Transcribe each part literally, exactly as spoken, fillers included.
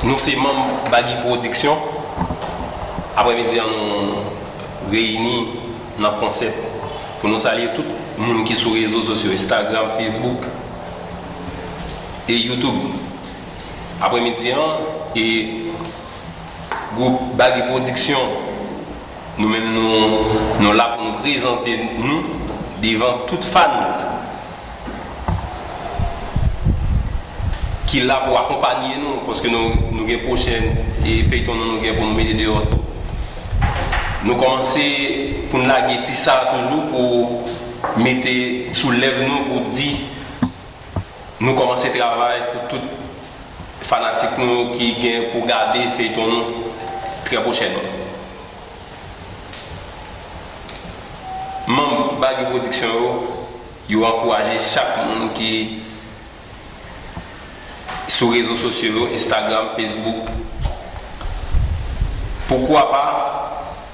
Nou se manm Bagy Production. Aprèmidi an, nou reyini nan konsèt pou nou salye tout moun ki sou rezo sosyo, Instagram, Facebook e YouTube. Aprèmidi an, e gwoup Bagy Production, nou menm, nou, nou la pou nou prezante nou devan tout fan ki la pou akonpanye nou, paske nou, nou gen pwochèn e feyton nou, nou gen pou nou mete deyò tou. Nou kòmanse pou n lage ti sa toujou pou mete sou lèv nou pou di nou kòmanse travay pou tout fanatik nou ki gen pou gade feyton nou trè pwochènman. Manm Bagy Production yo, yo ankouraje chak moun ki sou rezo sosyo yo, Instagram, Facebook. Poukwa pa,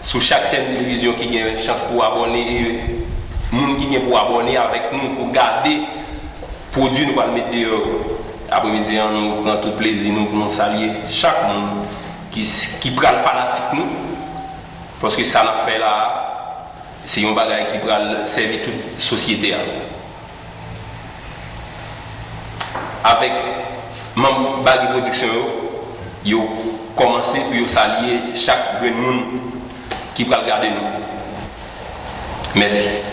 sou chak chèn televizyon ki gen chans pou abòne, e moun ki gen pou abòne avèk nou, pou gade pwodui nou pral met deyò yo. Aprèmidi an, nou pran tout plezi nou pou nou salye chak moun ki, ki pral fanatik nou, paske sa n ap fè la a, se yon bagay ki pral sèvi tout sosyete a. Avèk manm Bagy Production yo, yo kòmanse pou yo salye chak grenn moun ki pral gade nou. Mèsi.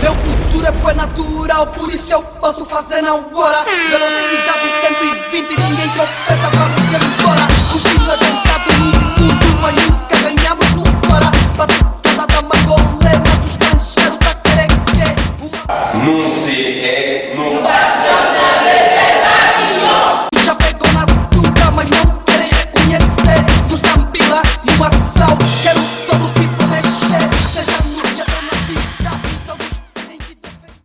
Meu cultura é boa natural, por isso eu posso fazer na hora. Velocidade cento e vinte, ninguém tropeça.